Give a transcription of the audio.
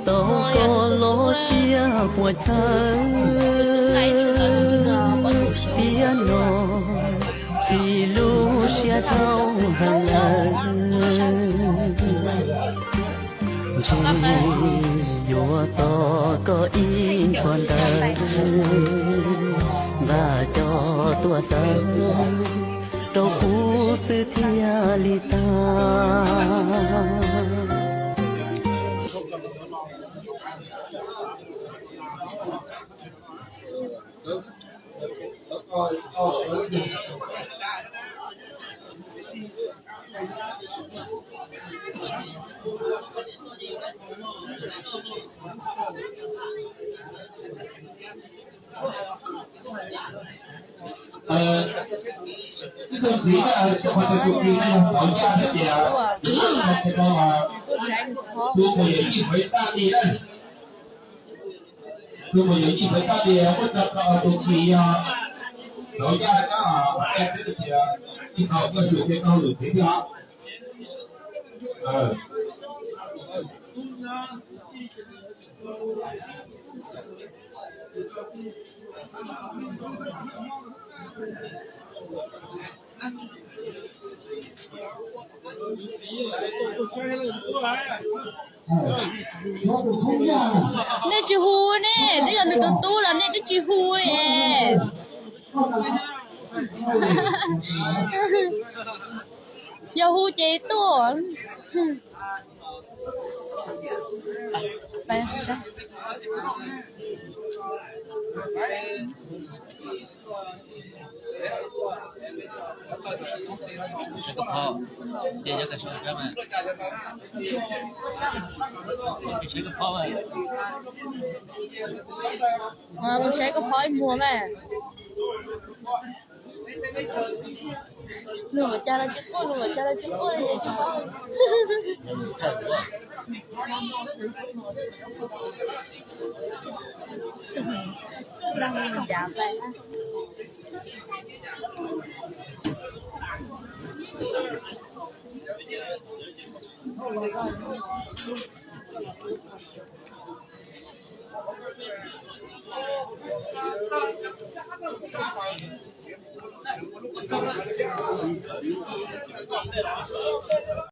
Tau koj los cia puas chaw tiam no, txi lub siab dhau heev lawm. Ntshe yuav tos koj ib nchuav ntawv nqa coj tuaj tawm rau kuv xwb thiaj li tag. Ib tug txiv, qhov tus tub kis no yog Xauv Yaj thiab tias, tus mus yawm yij qhov taj li, tus mus yawm yij qhov taj li, muab tso rau tus kis yog Xauv Yaj, koj mam qhia peb tias ib qho koj xyuas kiag koj lwm txiv thiab. Nej tsis hu ne, twb yog nws tus tub los nej twb tsis hu li. Yog hu ces tuaj. Mus saib koj phob ib muag mas. Luag ua cas los tsis quaj, luag ua cas los tsis quaj, es tsis paub. Ncav npaim.